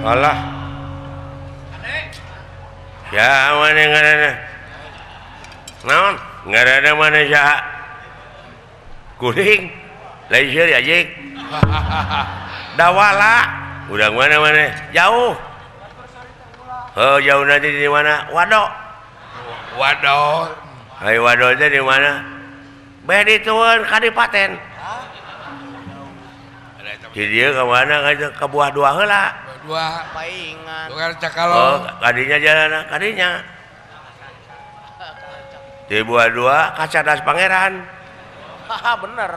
Alah. Ya mana ngaranna? Naon? Ngaranna mana saha? Kuring. Lain seuri anjing. Dawala. Urang mana mana? Jauh. Oh, jauh nanti di mana? Wado. Wado. Hai wado teh di mana? Beh ditueun kadipaten. Di dieu ka mana ka buah dua heula. Dua. Paingan. Tukar cakalo. Oh, kadinya jalanna, kadinya. Di buah dua ka Cadas Pangeran. Haha, bener.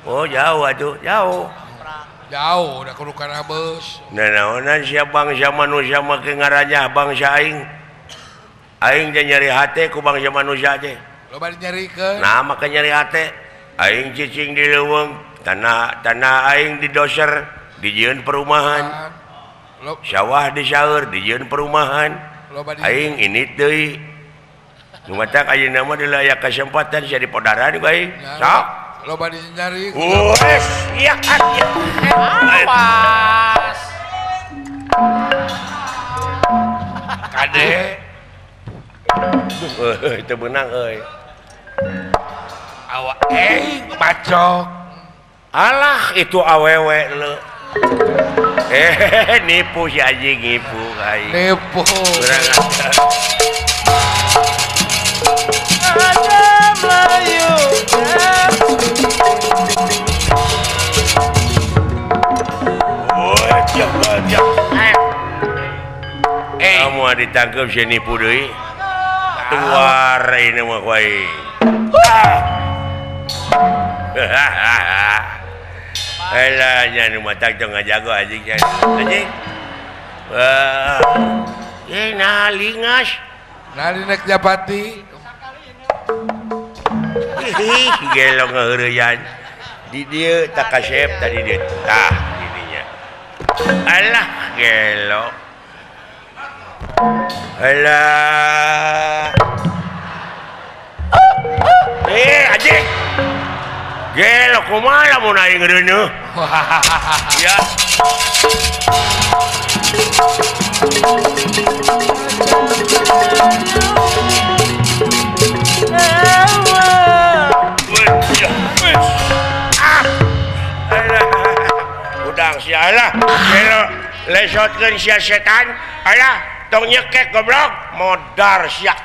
Oh, jauh atuh, jauh. Jauh udah kudu kana beus. Nah, naonan sia bangsa manusia make ngaranyah bangsa aing. Aing teh nyeri hate ku bangsa manusia teh. Loba dinyerikeun. Nah, make nyeri hate. Aing cicing di leuweung, tanah tanah aing didoser, dijieun perumahan. Sawah disaeur, dijieun perumahan. Aing ini deui. Nu matak ayeuna mah deui aya kesempatan sia dipodaran ku aing. Sok. Loba dinyari. Wes, iya kan. Awas. Kade. Teu beunang euy. Awak bacok. Alah itu awewe leu. Nipu si anjing nipu aing. Nipu. Kurang ajar. Ada Melayu. Kamu ditangkap si nipu deui. Keluar ini mah ku aing. Alah nya nu matak tong ngajago anjing anjing. Wah. Nah lingas. Nah nek japati. Ih, gelo ngeureyan. Di dieu tak kasep tadi dieu tah dininya. Alah gelo. Alah. Anjing. Gelo kumaha lamun aing reuneuh. Ya. Udang sia lah. Gelo lesotkeun sia setan. Alah, tong nyekek goblok, modar sia.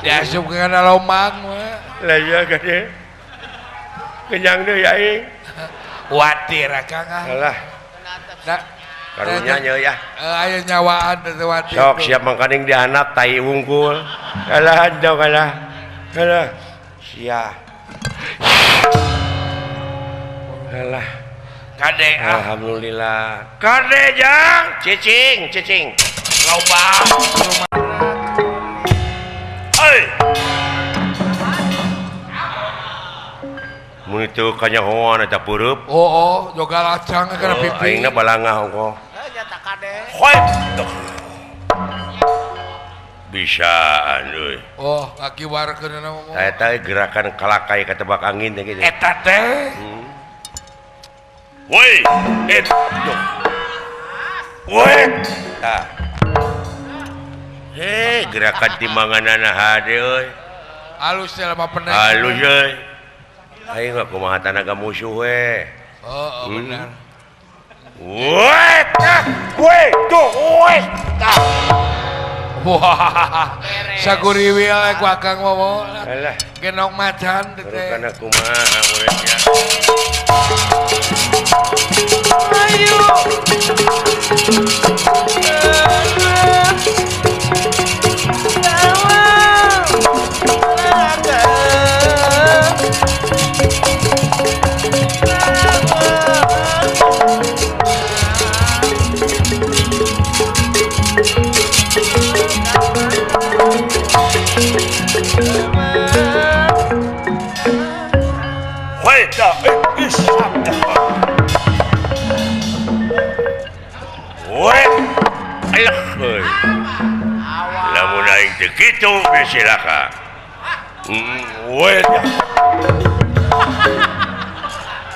Diasup kana lomang mah. Lah iya gede. Kenyang deui aing. Watir akang ah. Alah. Nah, karunya nya ya. Aya nyawaan teh watir. Sok siap mangkaning dihandap tai wungkul. Alah jauh alah. Alah. Sia. Alah. Kade ah. Alhamdulillah. Kade jang, cicing, cicing. Loba. Hei. Mun itu kanyahoan eta peureub. Oh, oh, joga lacang kana pipi. Aingna balangah ongkoh. Heuh nya kade. Hoi. Bisaan euy. Oh, ngakiwarkeun mah. Eta gerakan kalakai katebak angin teh kitu. Eta teh. Woi, et. Woi. Tah. Hei, gerakan timbanganana hade euy. Alus teh mah penek. Alus euy. Aing mah kumaha tanaga musuh we. Oh, benar. Woi, tah. Woi, tuh, woi. Tah. Wah, saguriwil ku akang momo. Alah, genong macan teh. Karena kumaha muridnya. Ayo. Lamun aing teu kitu geus silaka.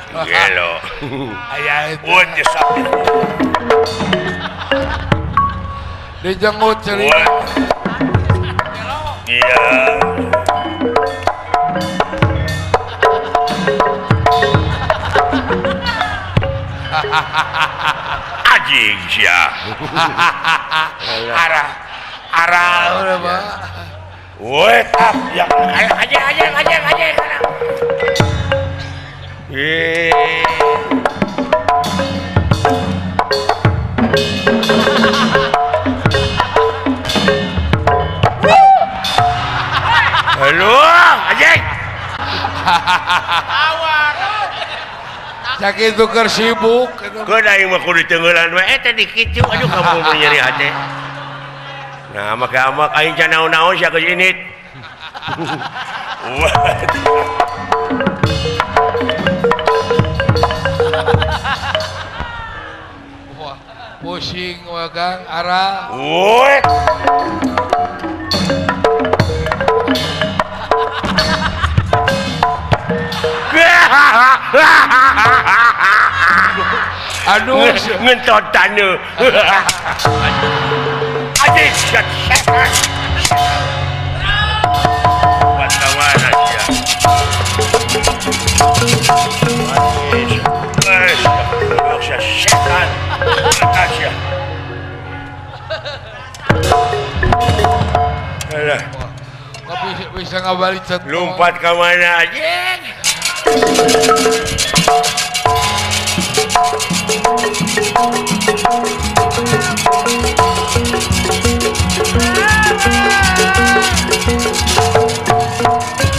Gelo. Aya itu. Wah, sakit. Dijenggut cerita. Iya. Anjing sia. Arah arah udah mah. Woi, tap ya. Aja aja aja aja. Halo, anjing. Sakitu keur sibuk. Keun aing mah kudu tenggelan we eta di kitu aduh kamu mah nyeri hate. Nah, maka amak aing can naon-naon sia geus init. Wah, pusing wah Kang, arah. Woi. Aduh, ngentot taneuh. Anjing, setan. Wartawan aja. Setan. Aja. Alah. Kok bisa ngabalik cet. Lompat ke mana anjing?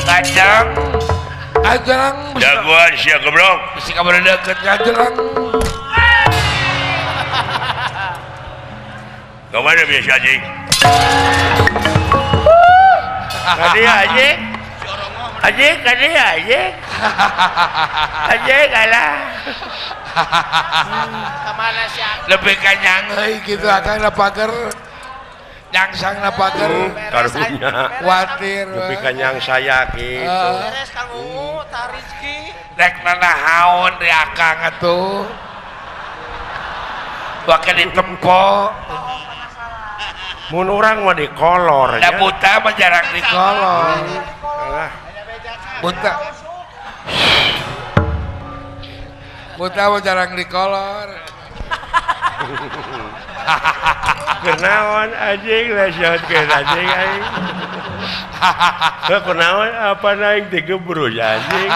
Kacang kacang jagoan sia goblok bisi kabar deket kacang kemana biasa anjing tadi anjing anjing tadi anjing anjing alah kemana sih lebih kanyang euy gitu akang na pager nyangsang na pager karunya khawatir lebih kanyang saya gitu beres Kang Ungu tarizki rek nanahaon di akang atuh bakal ditempo mun urang mah dikolor da buta mah jarang dikolor buta buta mah jarang dikolor. Kunaon anjing leseutkeun anjing aing. Heuh kunaon apa aing digebrus anjing.